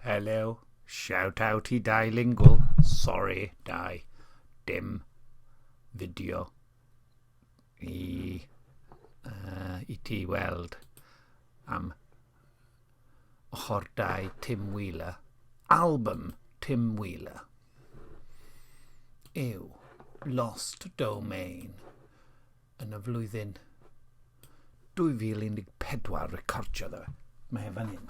Hello. Shout out i Dai Lingual. Sorry, Dai. Dim fideo i ti weld am ochr 2 Tim Wheeler. Album Tim Wheeler yw Lost Domain yn y flwyddyn 2014 recordiodd e. Mae e fan hyn.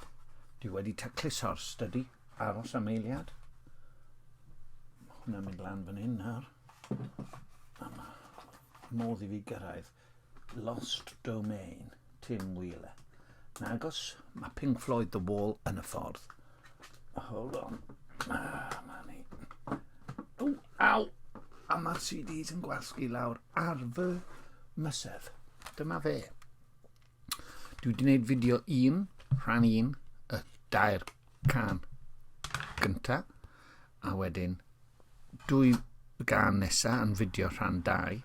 Dwi wedi tacluso'r study. Aros am eiliad. Mae hwnna'n mynd lan fan hyn nawr. A mae modd i fi gyrraedd Lost Domain, Tim Wheeler. Nagos, mae Pink Floyd The Wall yn y ffordd. Hold on. Ah, ma ni. O, aw! A mae'r CDs yn gwasgu lawr ar fy mysedd. Dyma fe. Dwi wedi gwneud fideo un, rhan un, y dair can gynta, a wedyn dwy gan nesa yn fideo rhan 2.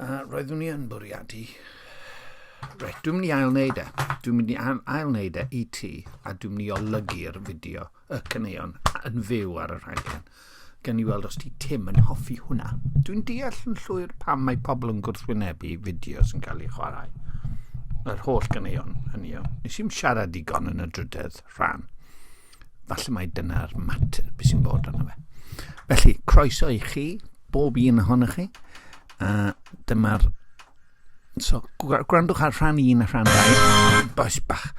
A roeddwn i yn bwriadu... Reit, dwi'n mynd i ail wneud e. Dwi'n mynd i ail wneud e i ti, a dwi'n mynd i olygu'r fideo, y caneuon, yn fyw ar y rhaglen. Gan i weld os ti Tim yn hoffi hwnna. Dwi'n deall yn llwyr pam mae pobl yn gwrthwynebu fideos yn cael eu chwarae. Yr holl ganeuon, hynny yw. Nes i'm siarad digon yn y drydedd rhan. Falle mai dyna'r mater, beth sy'n bod arno fe. Felly, croeso i chi, bob un ohonoch chi. A dyma'r... So, gwrandwch ar rhan 1 a rhan 2. Boes bach.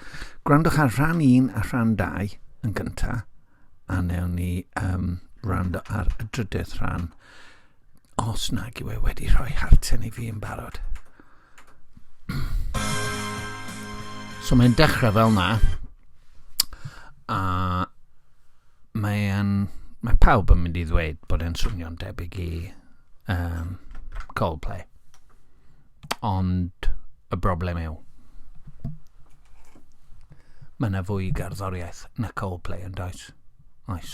Gwrandwch ar rhan 1 a rhan 2 yn gyntaf. A newn ni wrando ar y drydydd rhan. Os nag yw e wedi rhoi harten i fi yn barod. So mae'n dechrau fel na. A mae'n... Mae pawb yn mynd i ddweud bod e'n swnio'n debyg i Coldplay. Ond y broblem yw, mae yna fwy gerddoriaeth na Coldplay yn does? Oes.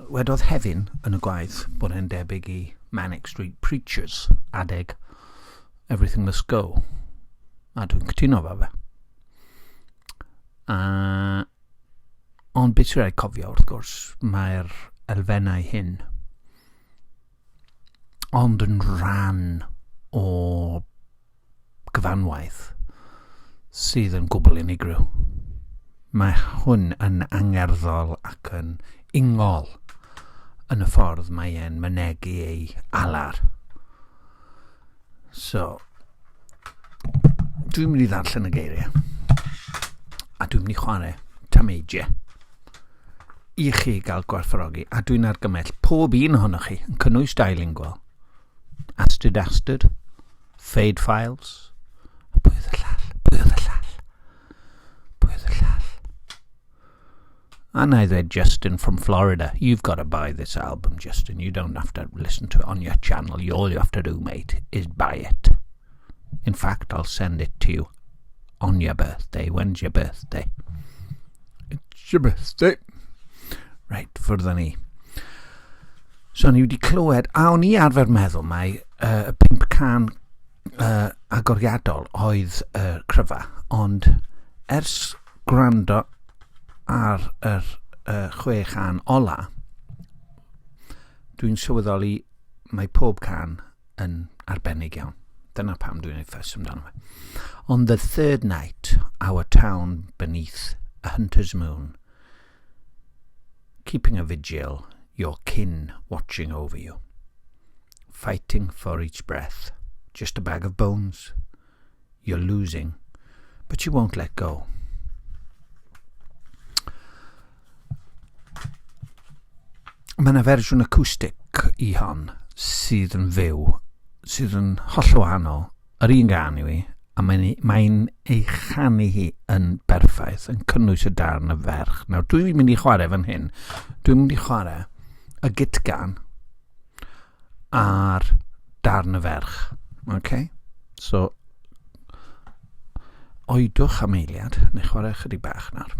Wedodd Hefin yn y gwaith bod e'n debyg i Manic Street Preachers adeg Everything Must Go. A dwi'n cytuno fo fe. A, ond beth sy'n rhaid cofio wrth gwrs, mae'r elfennau hyn ond yn rhan o gyfanwaith sydd yn gwbl unigryw. Mae hwn yn angerddol ac yn ingol yn y ffordd mae e'n mynegi ei alar. So, dwi'n mynd i ddarllen y geiriau. A dwi'n mynd i chwarae tameidiau i chi gael gwerthfawrogi. A dwi'n argymell pob un ohonoch chi, yn cynnwys Dilingual, Astrid Astrid, Fade Files, a pwy oedd y llall? Pwy oedd y llall? Pwy oedd y llall? A na i ddweud Justin from Florida, you've got to buy this album, Justin. You don't have to listen to it on your channel. All you have to do, mate, is buy it. In fact, I'll send it to you on your birthday. When's your birthday? It's your birthday. Right, ffwrdd â ni. So, ni wedi clywed, a o'n i arfer meddwl mai y 5 can agoriadol oedd y cryfa, ond ers gwrando ar yr 6 chan ola, dwi'n sylweddoli mae pob can yn arbennig iawn. Dyna pam dwi'n ei ffys amdano fe. On the third night, our town beneath a hunter's moon, keeping a vigil, your kin watching over you. Fighting for each breath, just a bag of bones. You're losing, but you won't let go. Mae yna fersiwn acoustic i hon sydd yn fyw, sydd yn holl wahanol. Yr un gan yw i, a mae'n mae ei chanu hi yn berffaith, yn cynnwys y darn y ferch. Nawr, dwi'n mynd i chwarae fan hyn. Dwi'n mynd i chwarae y gitgan ar darn y ferch. Okay? So, oedwch am eiliad, neu chwarae chydig bach nawr.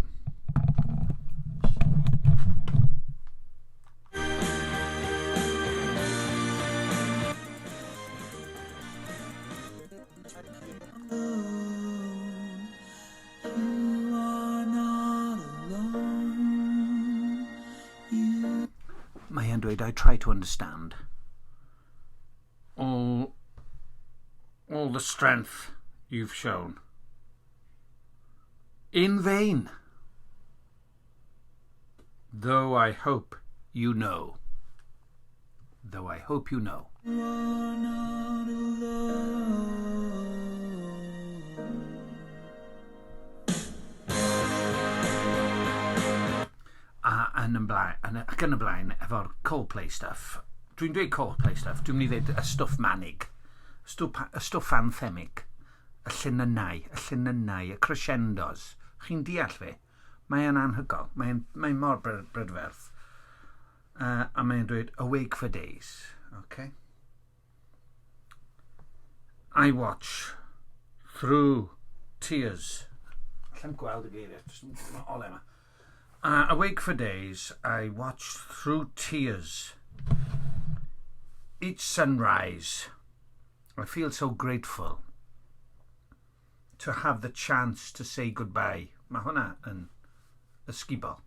You are not. Mae e'n dweud, "I try to understand all the strength you've shown. In vain. Though I hope you know. Though I hope you know." You are not alone. A yn y blaen, ac yn y blaen, efo'r Coldplay stuff. Dwi'n dweud Coldplay stuff, dwi'n mynd i ddweud y stwff manig, y stwff anthemic, y llinynnau, y llinynnau, y crescendos. Chi'n deall fi? Mae e'n anhygoel. Mae'n mae mor brydferth. A mae'n dweud, "Awake for days." Okay? "I watch through tears." Allai'm gweld y geiriau, jyst yn ole yma. "Awake for days, I watch through tears. Each sunrise, I feel so grateful to have the chance to say goodbye." Mae hwnna yn ysgubol.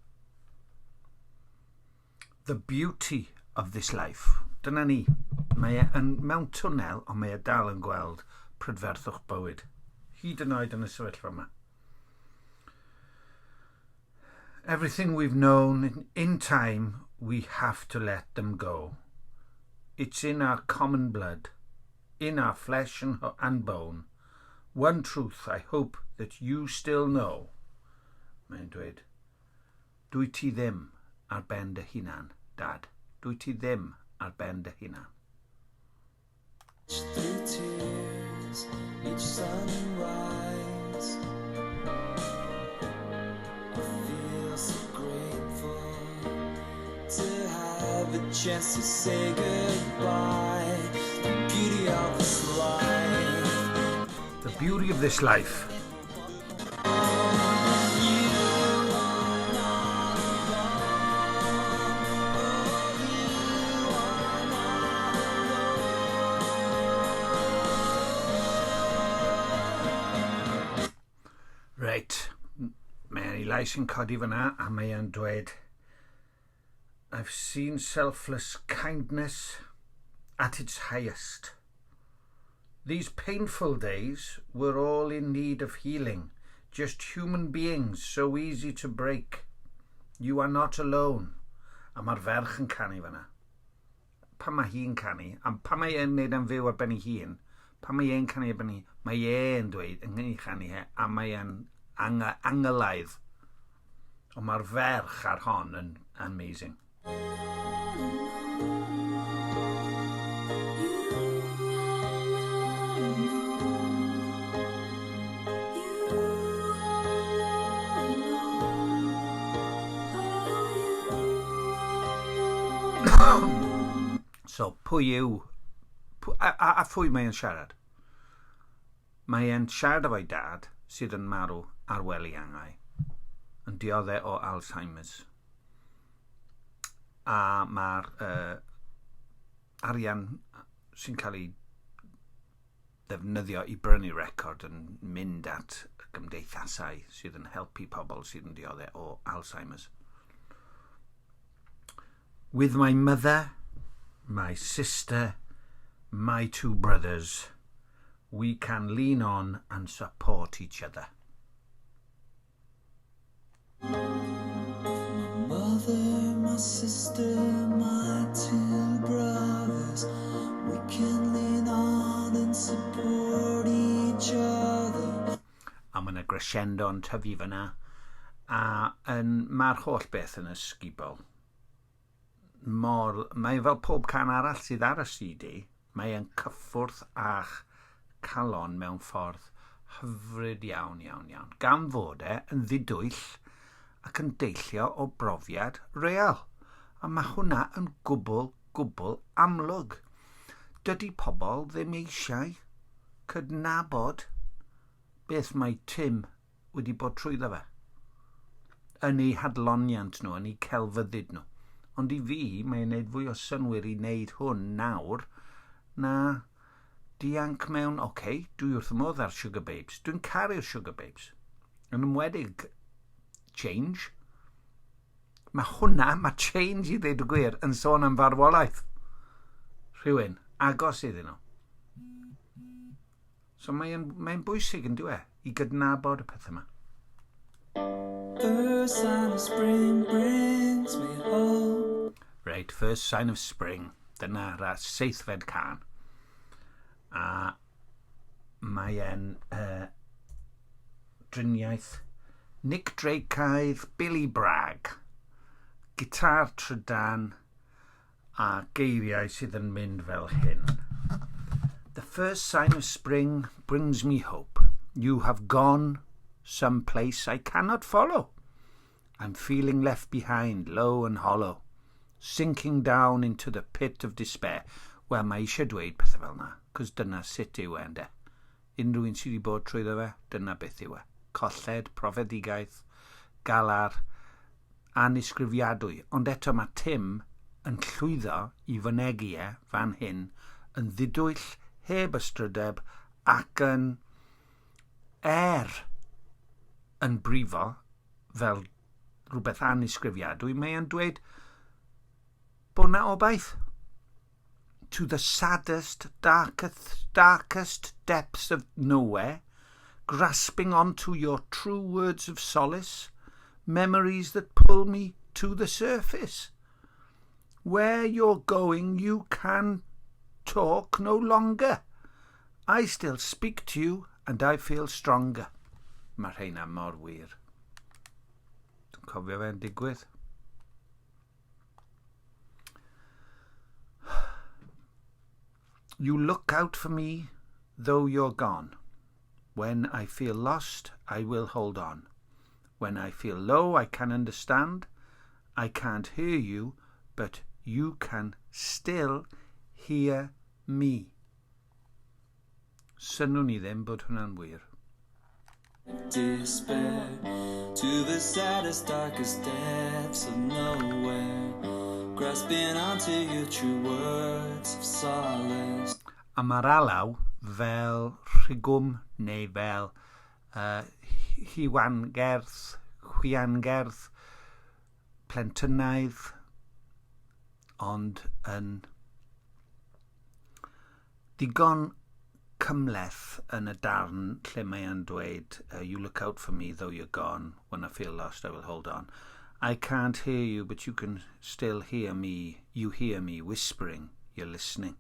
"The beauty of this life." Dyna ni. Mae e yn, mewn twnnel, ond mae e dal yn gweld prydferthwch bywyd. Hyd yn oed yn y sefyllfa yma. "Everything we've known in time, we have to let them go. It's in our common blood, in our flesh and bone. One truth I hope that you still know." Mae'n dweud, "Dwyt ti ddim ar ben dy hunan, Dad. Dwyt ti ddim ar ben dy hunan." Through tears, each sunrise, I feel so grateful to have a chance to say goodbye. The beauty of this life. "The beauty of this life." You are not alone. Oh, you are not alone. Reit, mae ei lais yn codi fyna a mae e'n dweud, "I've seen selfless kindness at its highest. These painful days were all in need of healing, just human beings so easy to break. You are not alone." A mae'r ferch yn canu fyna. Pan mae hi'n canu, a pan mae e'n neud am fyw ar ben ei hun, pan mae e'n canu ar ben ei hun, mae e'n dweud yn ei chanu he, a mae e'n angylaidd. Ond mae'r ferch ar hon yn amazing. You are not alone. You are not alone. Oh, you are not alone. So, pwy yw... Pwy, a phwy mae'n siarad? Mae e'n siarad efo'i dad sydd yn marw ar wely angau, yn dioddef o Alzheimer's. A mae'r arian sy'n cael ei ddefnyddio i brynu record yn mynd at y gymdeithasau sydd yn helpu pobl sydd yn dioddef o Alzheimer's. "With my mother, my sister, my two brothers, we can lean on and support each other." My mother, my sister, my two brothers, we can lean on and support each other. A mae yna crescendo yn tyfu fyna. A mae'r holl beth yn ysgubol. Mor, mae fel pob cân arall sydd ar y CD, mae e'n cyffwrdd â'ch calon mewn ffordd hyfryd iawn, iawn, iawn. Gan fod e yn ddidwyll ac yn deillio o brofiad real. A mae hwnna yn gwbl, gwbl amlwg. Dydy pobl ddim eisiau cydnabod beth mae Tim wedi bod trwyddo fe. Yn eu hadloniant nhw, yn eu celfyddyd nhw. Ond i fi, mae'n gwneud fwy o synnwyr i wneud hwn nawr na dianc mewn, oce, okay, dwi wrth y modd ar Sugababes. Dwi'n caru'r Sugababes. Yn enwedig Change. Mae hwnna, mae Change i ddeud y gwir, yn sôn am farwolaeth. Rhywun agos iddyn nhw. So mae'n mae bwysig yn dyw e, i gydnabod y pethau yma. First sign of spring brings me hope. Reit, First Sign of Spring. Dyna'r seithfed cân. A mae e'n driniaeth Nick Drakeaidd, Billy Bragg. Gitar trydan a geiriau sydd yn mynd fel hyn. The first sign of spring brings me hope. You have gone some place I cannot follow. I'm feeling left behind, low and hollow. Sinking down into the pit of despair. Wel, mae eisiau dweud pethau fel yna, cos dyna sut yw e, ynde. Unrhyw un sydd wedi bod trwyddo fe, dyna beth yw e. Colled, profedigaeth, galar, annisgrifiadwy. Ond eto mae Tim yn llwyddo i fynegi e fan hyn yn ddidwyll, heb ystrydeb, ac yn yn brifo fel rhywbeth annisgrifiadwy, mae e'n dweud bod 'na obaith. To the saddest, darkest, darkest depths of nowhere, grasping onto your true words of solace, memories that pull me to the surface. Where you're going, you can talk no longer. I still speak to you and I feel stronger. Mae rheina mor wir. Dwi'n cofio fe'n digwydd. You look out for me, though you're gone. When I feel lost, I will hold on. When I feel low, I can understand. I can't hear you, but you can still hear me. Synnwn i ddim bod hwnna'n wir. Despair to the saddest, darkest depths of nowhere, grasping onto your true words of solace. A mae'r alaw fel rhigwm neu fel huangerdd, hwiangerdd, plentynaidd, ond yn ddigon cymhleth yn y darn lle mae e'n dweud "You look out for me though you're gone. When I feel lost, I will hold on. I can't hear you, but you can still hear me. You hear me whispering, you're listening.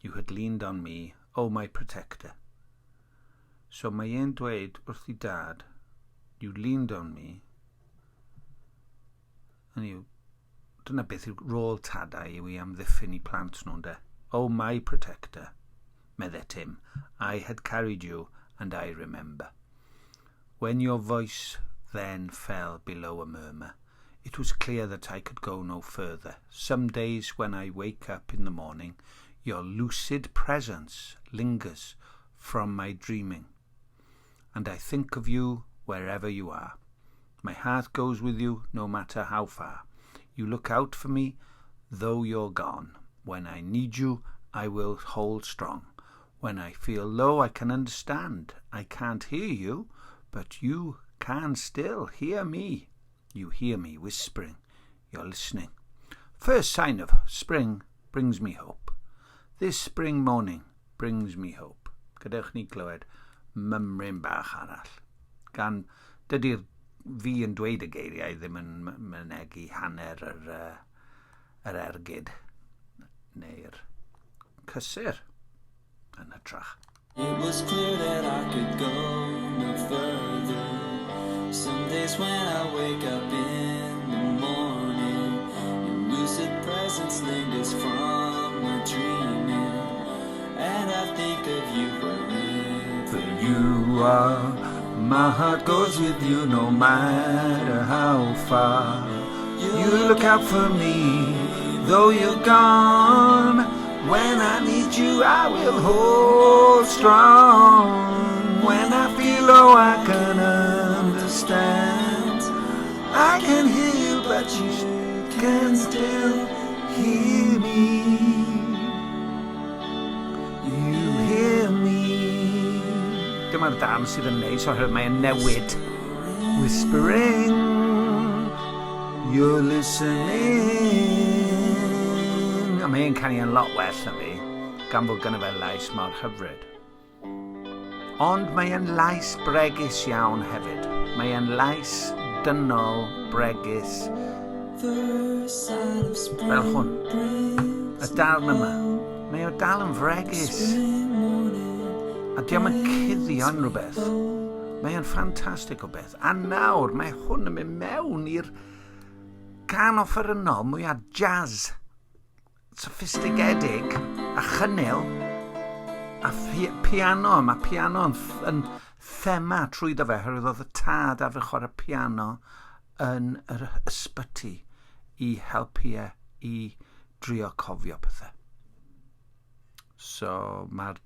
You had leaned on me, oh my protector." So mae e'n dweud wrth ei dad, "You leaned on me." Hynny yw, dyna beth yw rôl tadau yw i amddiffyn i plant nhw'n de. "Oh my protector," medde Tim, "I had carried you and I remember. When your voice then fell below a murmur, it was clear that I could go no further. Some days when I wake up in the morning, your lucid presence lingers from my dreaming. And I think of you wherever you are. My heart goes with you no matter how far. You look out for me though you're gone. When I need you, I will hold strong. When I feel low, I can understand. I can't hear you, but you can still hear me. You hear me whispering. You're listening. First sign of spring brings me hope. This spring morning brings me hope." Gadewch ni glywed mymryn bach arall. Gan dydy'r fi yn dweud y geiriau ddim yn mynegi hanner yr ergyd neu'r cysur yn hytrach. It was clear that I could go no further. Some days when I wake up in the morning, your lucid presence lingers from my dreaming. And I think of you wherever you are. My heart goes with you no matter how far. You look out for me, though you're gone. When I need you, I will hold strong. When I feel low, I can understand. I can hear you, but you can still hear me. You hear me. Dyma'r darn sydd yn neis oherwydd mae'n newid. Whispering. You're listening. A mae'n canu yn lot well na fi, gan fod gynno fe lais mor hyfryd. Ond mae e'n lais bregus iawn hefyd. Mae e'n lais dynol, bregus. Fel hwn. Y darn yma. Mae o dal yn fregus. A diolch yn cuddio unrhyw beth. Mae o'n ffantastig o beth. A nawr mae hwn yn mynd mewn i'r gân offerynnol mwyaf jazz soffistigedig a chynnil a piano. Mae piano yn, yn thema trwyddo fe, oherwydd oedd y tad arfer chwarae piano yn yr ysbyty i helpu e i drio cofio pethau. So mae'r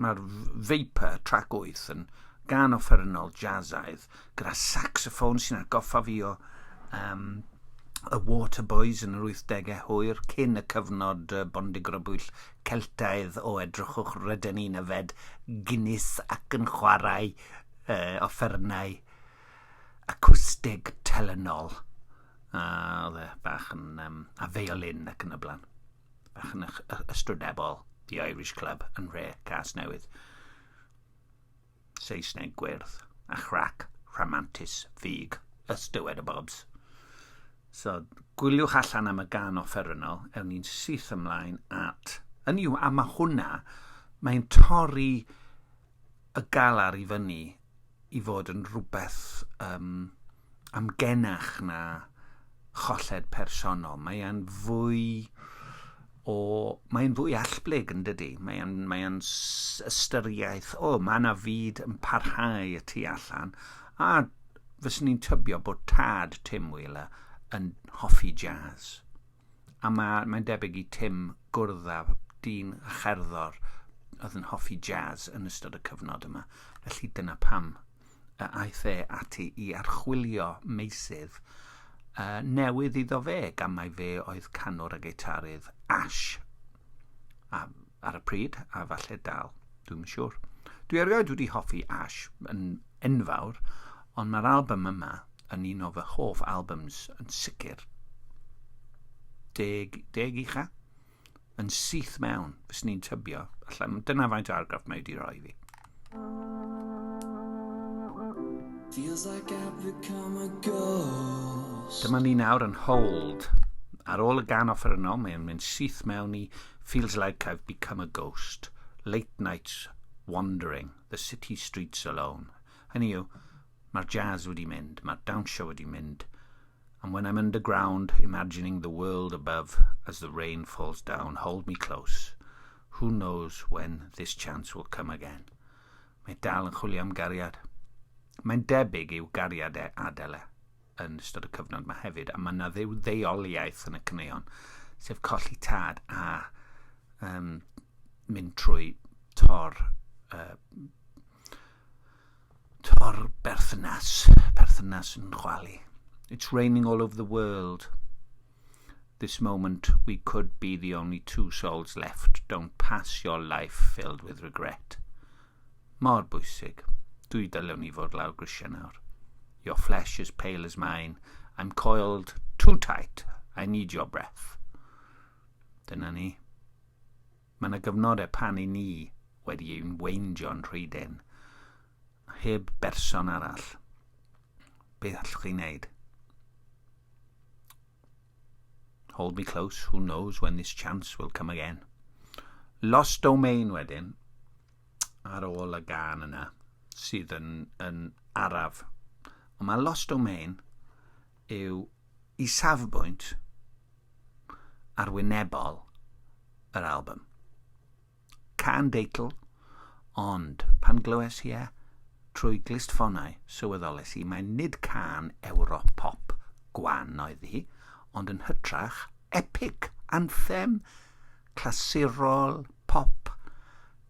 mae Vapor, track 8, yn gân offerynnol jazzaidd gyda saxophone sy'n atgoffa fi o y Waterboys yn yr 80au hwyr, cyn y cyfnod bondigrybwyll Celtaidd o edrychwch rydyn ni'n yfed Guinness ac yn chwarae offerynnau acwstig telynol. A oedd e bach yn... a violin ac yn y blaen. Bach yn ystrydebol, The Irish Club yn Rhe, Casnewydd. Saesneg gwyrdd a chrac rhamantus ffug, ystywed y bobs. So, gwyliwch allan am y gân offerynnol, ewn ni'n syth ymlaen at... Hynny yw, a mae hwnna, mae'n torri y galar i fyny i fod yn rhywbeth amgenach na cholled personol. Mae e'n fwy o... Mae'n fwy allblyg yn dydy? Mae e'n mae e'n ystyriaeth, o, mae yna fyd yn parhau y tu allan. A fyswn i'n tybio bod tad Tim Wheeler yn hoffi jazz. A mae, mae'n debyg i Tim gwrdd â dyn a cherddor oedd yn hoffi jazz yn ystod y cyfnod yma. Felly dyna pam y aeth e ati i archwilio meysydd newydd iddo fe, gan mai fe oedd canwr a gitarydd Ash a, ar y pryd, a falle dal, dwi'm yn siŵr. Dwi erioed wedi hoffi Ash yn enfawr, ond mae'r album yma yn un o fy hoff albums yn sicr. 10, 10 ucha? Yn syth mewn, fyswn i'n tybio. Allan, dyna faint o argraff mae wedi rhoi i fi. Feels like I've become a ghost. Dyma ni nawr yn Hold. Ar ôl y gân offerynnol, mae'n mynd syth mewn i Feels Like I've Become a Ghost. Late nights wandering, the city streets alone. Hynny yw, mae'r jazz wedi mynd, mae'r dawnsio wedi mynd. And when I'm underground, imagining the world above as the rain falls down, hold me close. Who knows when this chance will come again. Mae dal yn chwilio am gariad. Mae'n debyg i'w gariad e adael e yn ystod y cyfnod yma hefyd, a mae yna ddiw ddeuoliaeth yn y caneuon, sef colli tad a mynd trwy tor berthynas, perthynas yn chwalu. It's raining all over the world. This moment we could be the only two souls left. Don't pass your life filled with regret. Mor bwysig. Dwi dylwn i fod lawr grisiau nawr. Your flesh is pale as mine. I'm coiled too tight. I need your breath. Dyna ni. Mae yna gyfnodau pan i ni wedi ein weindio'n rhy dynn, heb berson arall. Beth allwch chi wneud? Hold me close, who knows when this chance will come again. Lost Domain wedyn, ar ôl y gân yna, sydd yn araf. Ond mae Lost Domain yw i safbwynt arwynebol yr album. Cân deitl, ond pan glywes i e trwy glustffonau, sylweddoles i mai nid cân Ewropop gwan oedd hi, ond yn hytrach epic anthem clasurol pop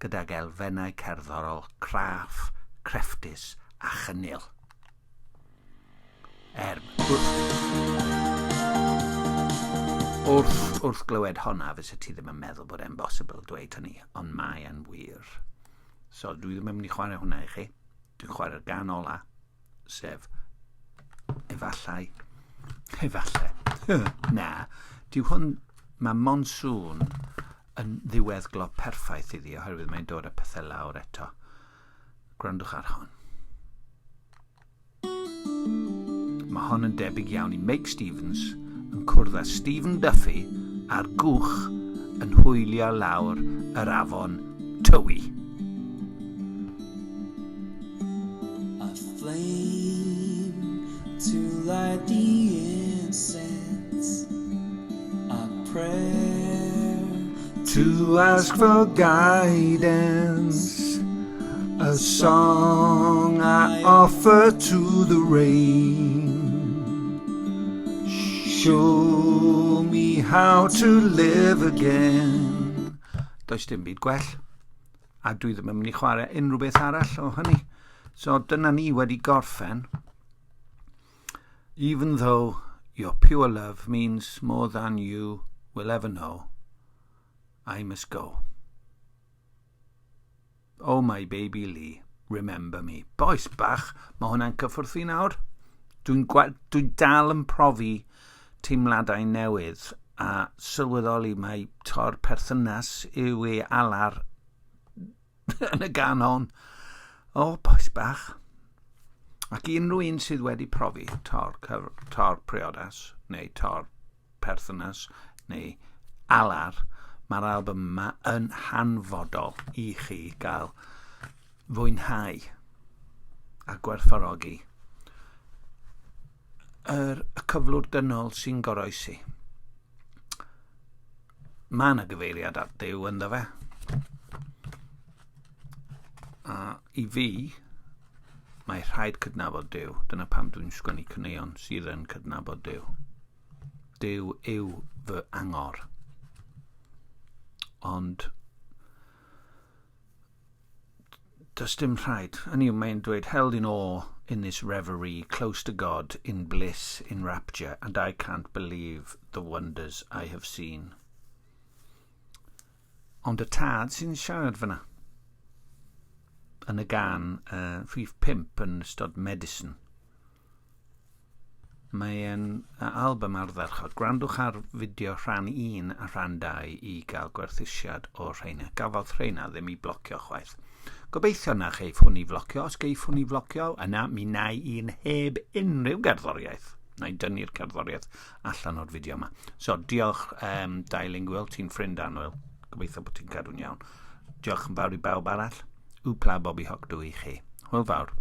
gydag elfennau cerddorol craff, crefftus a chynnil. Er, wrth glywed honna, fysa ti ddim yn meddwl bod e'n bosibl dweud hynny, ond mae e'n wir. So, dwi ddim yn mynd i chwarae hwnna i chi. Dwi'n chwarae'r gân ola, sef efallai Efallai. Na, dyw hwn... Mae Monsoon yn ddiweddglo perffaith iddi oherwydd mae'n dod â pethau lawr eto. Gwrandwch ar hon. Mae hon yn debyg iawn i Meic Stevens yn cwrdd â Stephen Duffy ar gwch yn hwylio lawr yr afon Tywi. A flame to light the incense, a prayer to ask for guidance, a song I offer to the rain. Show me how to live again. Does dim byd gwell. A dwi ddim yn mynd i chwarae unrhyw beth arall o hynny. So dyna ni wedi gorffen. Even though your pure love means more than you will ever know, I must go. Oh my baby Lee, remember me. Bois bach, mae hwnna'n cyffwrdd fi nawr. Dwi'n dwi dal yn profi teimladau newydd a sylweddoli mai tor perthynas yw ei alar yn y gan hon. O, bois bach. Ac i unrhyw un sydd wedi profi tor, tor priodas neu tor perthynas neu alar, mae'r album yma yn hanfodol i chi gael fwynhau a gwerthfawrogi yr, y cyflwr dynol sy'n goroesi. Mae yna gyfeiriad at Dduw ynddo fe. A i fi, mae rhaid cydnabod Duw. Dyna pam dwi'n sgwennu caneuon sydd yn cydnabod Duw. Duw yw fy angor. Ond does dim rhaid. Hynny yw, mae'n dweud, held in awe in this reverie, close to God, in bliss, in rapture, and I can't believe the wonders I have seen. Ond y tad sy'n siarad fyna. Yn y gan uh, rhif 5 yn ystod Medicine. Mae e'n album ardderchog. Gwrandwch ar fideo rhan 1 a rhan 2 i gael gwerthusiad o'r rheina. Gafodd rheina ddim i blocio chwaith. Gobeithio na cheiff hwn i flocio. Os geiff hwn i flocio, yna mi na i un heb unrhyw gerddoriaeth. Na i dynnu'r cerddoriaeth allan o'r fideo yma. So, diolch um, Dai Lingual, ti'n ffrind annwyl. Gobeithio bod ti'n cadw'n iawn. Diolch yn fawr i bawb arall. Wpla Bobby Hoc dw i chi. Hwyl fawr.